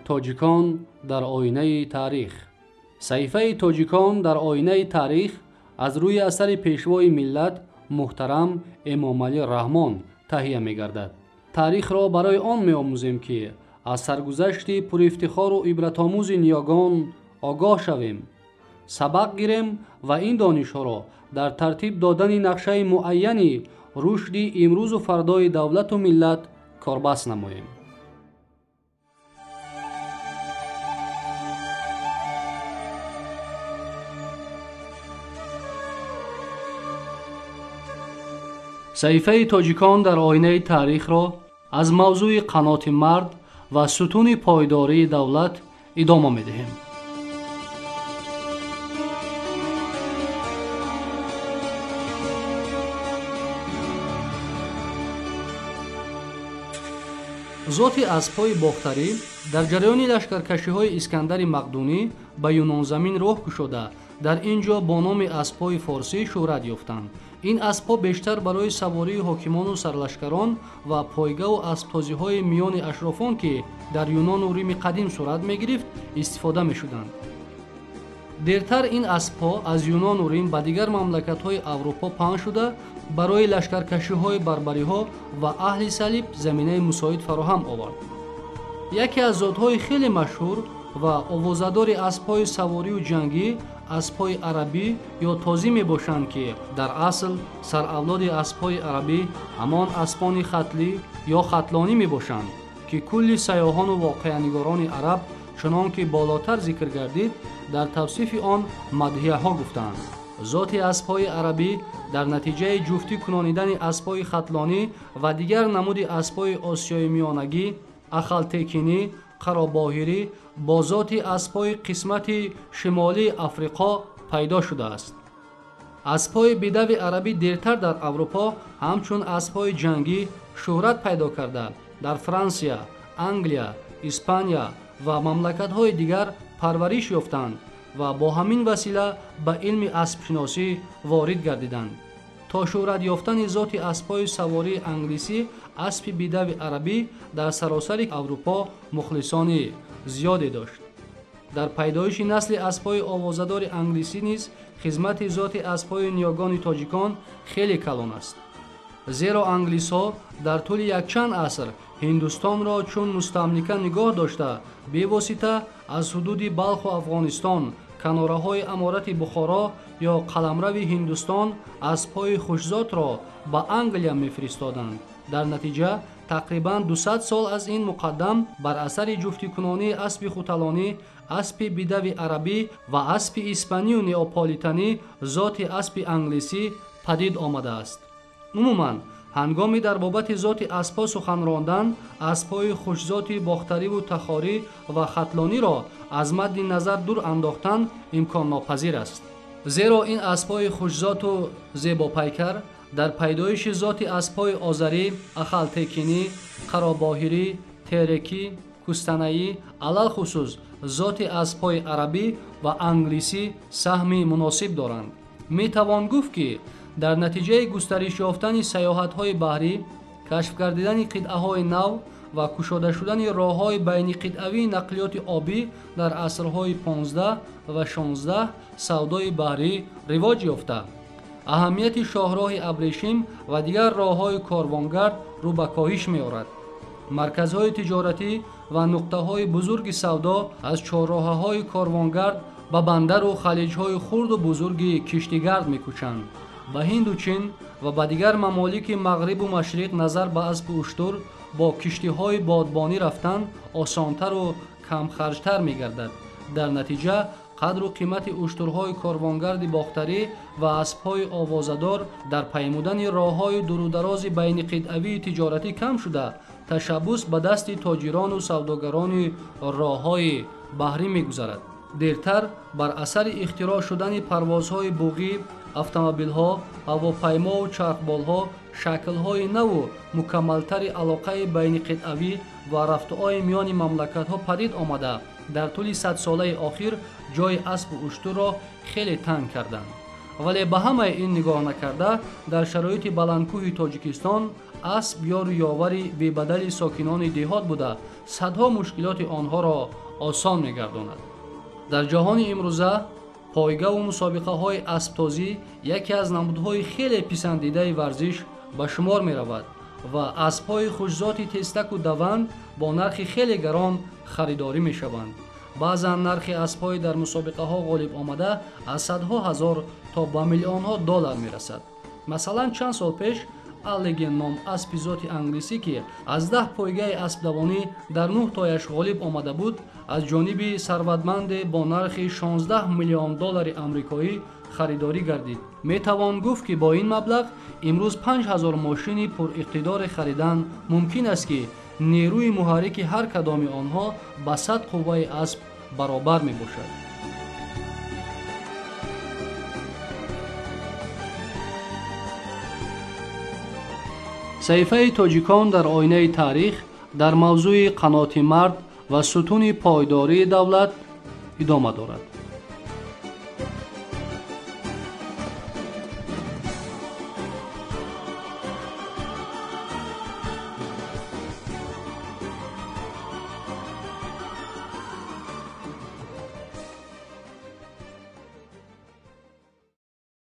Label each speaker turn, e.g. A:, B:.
A: Тоҷикон дар оинаи таърих. Саҳифаи Тоҷикон дар оинаи таърих аз рӯи асари пешвои миллат муҳтарам Эмомалӣ Раҳмон таҳия мегардад. Таърихро барои он меомӯзем, ки аз саргузашти пурифтихору ибратомӯзи ниёгон огоҳ шавем, сабақ гирем ва ин донишҳоро дар тартиб додани нақшаи муайяни рушди имрӯзу фардои давлату миллат корбаст намоем. Саҳифаи Тоҷикон дар оинаи таърихро аз мавзӯи қаноти мард ва сутуни пойдории давлат идома медиҳем. Зоти аспҳои бохтарӣ дар ҷараёни лашкаркашиҳои Искандари Мақдунӣ ба Юнонзамин роҳ кушода, дар ин ҷо бо номи аспҳои форсӣ шӯҳрат ёфтанд. Ин аспҳо бештар барои савории ҳокимону сарлашкарон ва пойгаву асптозиҳои миёни ашрофон, ки дар Юнону Рими қадим сурат мегирифт, истифода мешуданд. Дертар ин аспҳо аз Юнону Рим ба дигар мамлакатҳои Аврупо паҳн шуда, барои лашкаркашиҳои барбариҳо ва аҳли салиб заминаи мусоид фароҳам овард. Яке аз зотҳои хеле машҳур ва овозадори аспҳои саворию ҷангӣ аспҳои арабӣ ё тозӣ мебошанд, ки дар асл саравлоди аспҳои арабӣ ҳамон аспони хатлӣ ё хатлонӣ мебошанд, ки кулли сайёҳону воқеанигорони араб, чунон ки болотар зикр гардид, дар тавсифи он мадҳияҳо гуфтаанд. Зоти аспҳои арабӣ дар натиҷаи ҷуфтӣ кунонидани аспҳои хатлонӣ ва дигар намуди аспҳои осиёи миёнагӣ, ахалтекинӣ, қаробоҳирӣ бо зоти аспҳои қисмати шимолии Африқо пайдо шудааст. Аспҳои бидави арабӣ дертар дар Аврупо ҳамчун аспҳои ҷангӣ шӯҳрат пайдо карда, дар Франсия, Англия, Испания ва мамлакатҳои дигар парвариш ёфтанд ва бо ҳамин васила ба илми аспшиносӣ ворид гардиданд. То шӯҳрат ёфтани зоти аспҳои савории англисӣ, аспи бидави арабӣ дар саросари Аврупо мухлисони зиёде дошт. Дар пайдоиши насли аспҳои овозадори англисӣ низ хизмати зоти аспҳои ниёгони тоҷикон хеле калон аст. Зеро англисҳо дар тӯли якчанд аср Ҳиндустонро чун мустамлика нигоҳ дошта, бевосита аз ҳудуди Балху Афғонистон, канораҳои аморати Бухоро ё қаламрави Ҳиндустон аспҳои хушзотро ба Англия мефиристоданд. Дар натиҷа тақрибан 200 сол аз ин муқаддам бар асари ҷуфтикунонии аспи хуталонӣ, аспи бидави арабӣ ва аспи испанию неаполитанӣ зоти аспи англисӣ падид омадааст. Умуман, ҳангоми дар бобати зоти аспҳо сухан рондан, аспҳои хушзоти бохтариву тахорӣ ва хатлониро аз мадди назар дур андохтан имконнопазир аст. Зеро ин аспҳои хушзоту зебопайкар дар пайдоиши зоти аспҳои озарӣ, ахалтекинӣ, қаробоҳирӣ, терекӣ, кустанаӣ, алалхусус зоти аспҳои арабӣ ва англисӣ саҳми муносиб доранд. Метавон гуфт, ки дар натиҷаи густариш ёфтани сайёҳатҳои баҳрӣ, кашф гардидани қитъаҳои нав ва кушода шудани роҳҳои байниқитъавии нақлиёти обӣ дар асрҳои 15 ва 16 савдои баҳрӣ ривоҷ ёфта, аҳамияти шоҳроҳи абрешим ва дигар роҳҳои корвонгард рӯ ба коҳиш меорад. Марказҳои тиҷоратӣ ва нуқтаҳои бузурги савдо аз чорроҳаҳои корвонгард ба бандару халиҷҳои хурду бузурги киштигард мекӯчанд. Ба Ҳинду Чин ва ба дигар мамолики мағрибу машриқ назар ба аспу уштур бо киштиҳои бодбонӣ рафтан осонтару камхарҷтар мегардад. Дар натиҷа қадру қимати уштурҳои корвонгарди бохтарӣ ва аспҳои овозадор дар паймудани роҳҳои дурударози байниқитъавии тиҷоратӣ кам шуда, ташаббус ба дасти тоҷирону савдогарони роҳҳои баҳрӣ мегузарад. Дертар бар асари ихтироъ шудани парвозҳои буғӣ, автомобилҳо, ҳавопаймову чархболҳо шаклҳои наву мукаммалтари алоқаи байниқитъавӣ ва рафтуои миёни мамлакатҳо падид омада, дар тӯли садсолаи охир ҷойи аспу уштурро хеле танг карданд. Вале ба ҳамаи ин нигоҳ накарда, дар шароити баландкӯҳи Тоҷикистон Асп ёру ёвари бебадали сокинони деҳот буда, садҳо мушкилоти онҳоро осон мегардонад. Дар ҷаҳони имрӯза пойгаву мусобиқаҳои асптозӣ яке аз намудҳои хеле писандидаи варзиш ба шумор меравад ва аспҳои хушзоти тезтаку даванд бо нархи хеле гарон харидорӣ мешаванд. Баъзан нархи аспҳои дар мусобиқаҳо ғолиб омада аз садҳо ҳазор то ба миллионҳо доллар мерасад. Масалан, чанд сол пеш Аллеген ном аспи зоти англисӣ, ки аз 10 пойгаи аспдавонӣ дар 9 тояш ғолиб омада буд, аз ҷониби сарватманде бо нархи 16 миллион доллари амрикоӣ харидорӣ гардид. Метавон гуфт, ки бо ин маблағ имрӯз 5000 мошини пуриқтидоре харидан мумкин аст, ки нерӯи муҳаррики ҳар кадоми онҳо ба 100 қувваи асп баробар мебошад. Саҳифаи тоҷикон дар оинаи таърих дар мавзӯи қаноти мард ва сутуни пойдории давлат идома дорад.